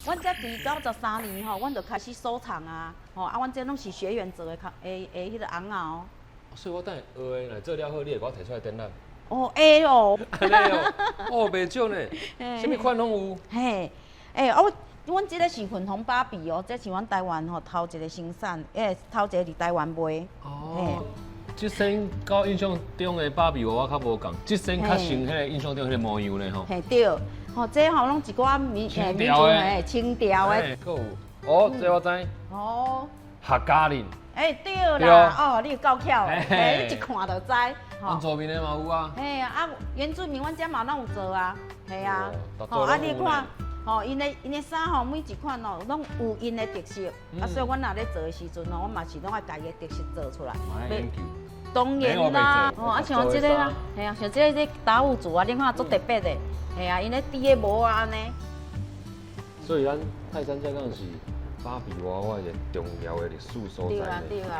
阮這佇93年吼，阮就開始收藏啊，吼啊，阮這攏是學員做的，較的的彼個尪仔哦。所以我等下學的，若做了好，你會共我提出來展覽。哦，會哦。按呢哦，哦，袂少呢，啥物款攏有。嘿，欸，啊，我阮這个是粉紅芭比哦，這是阮台灣吼頭一个生產，欸，頭一个佇台灣賣。哦，這身佮印象中的芭比娃娃較無仝，這身較像彼个印象中彼个模樣咧吼。嘿對，吼，這吼攏一寡民族的清朝的。閣有，哦，這我知。哦。客家人。欸，對啦，哦，你有夠巧的，欸，你一看就知。原住民的嘛有啊。嘿啊，原住民阮遮嘛攏有做啊，嘿啊。吼啊，你看，吼，𪜶的衫吼，每一款哦，攏有𪜶的特色。啊，所以阮若咧做的時陣吼，阮嘛是攏愛家己的特色做出來。當然啦，哦，啊像這个啦，嘿啊，像這个達悟族啊，你看足特別的，嘿啊，𪜶咧戴个帽仔按呢。所以咱泰山這敢是芭比娃娃一个重要的歷史所在。對啊，對啊。